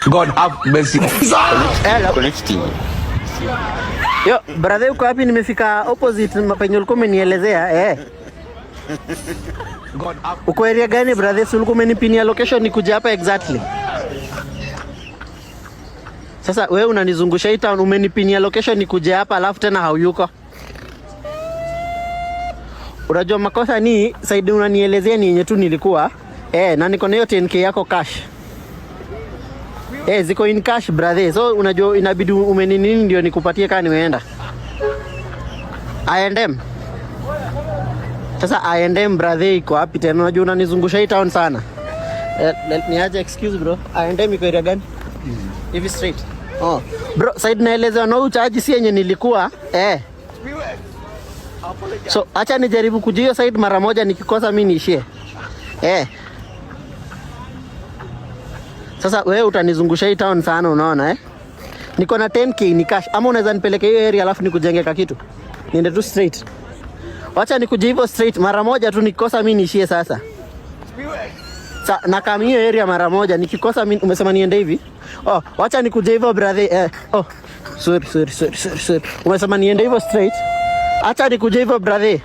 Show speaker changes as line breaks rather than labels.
God have mercy.
Hello.
Connecting.
Yo, brother, uko wapi? Nimefika opposite penye ulikuwa umenielezea eh.
God have
Uko area gani, brother? Si ulikuwa umenipinia location nikuje hapa exactly. Sasa wewe unanizungusha hii town, umenipinia location nikuje hapa alafu tena hauyuko. Unajua makosa ni side unanielezea ni yenye tu nilikuwa eh, na niko na hiyo 10K yako cash. Eh, ziko in cash, brother. So unajua inabidi umeninini ndio nikupatie kama nimeenda. I&M. Sasa I&M, brother, iko wapi tena? Unajua unanizungusha hii town sana. Eh, niaje, excuse bro. I&M iko area gani? Hivi straight. Oh. Bro, side naelezewa no uchaji si yenye nilikuwa. Eh. So acha nijaribu kuja hiyo side mara moja, nikikosa mimi niishie. Eh. Sasa wewe utanizungusha hii town sana, unaona eh? Niko na 10K ni cash. Ama unaweza nipeleke hiyo area alafu nikujenge ka kitu. Niende tu straight. Wacha nikuje hivyo straight mara moja tu, nikikosa mimi niishie sasa. Sa na kama hiyo area mara moja, nikikosa mimi, umesema niende hivi? Oh, wacha nikuje hivyo, brother. Eh, oh. Sorry, sorry, sorry, sorry, sorry. Umesema niende hivyo straight? Acha nikuje hivyo, brother.